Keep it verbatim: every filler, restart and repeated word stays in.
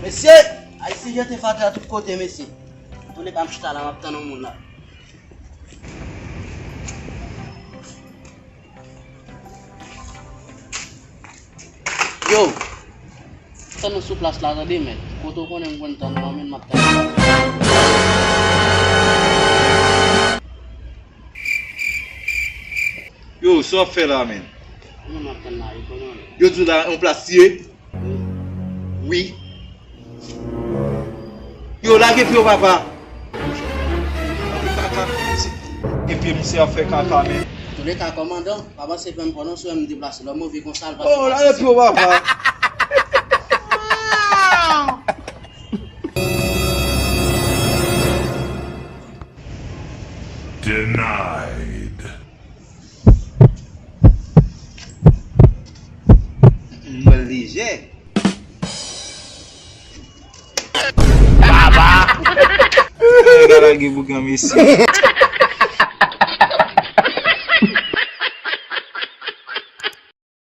Mesye, Ayisyen jete fatra tout kote, mesye. Antouka, m chita la, m ap tann yon moun la. Yo, tann nou sou plas la, tande, mèt. Kote w konnen m konn tann ou an, men m ap tann ou. Yo, sa w ap fè la, men? Moun ap tann la, yo konnen. Yo di w la, yon plas ye? Wi. Yo, lage pye w, papa. Epi misye ap fè kaka, men. Antouleka, kòmandan, pa panse pran pwononse w, m deplase. Lòm move konsa, l pase. Oh, lage pye w, papa. Denied. Mwen lejè. Baba! Gala gen bougan, mesye.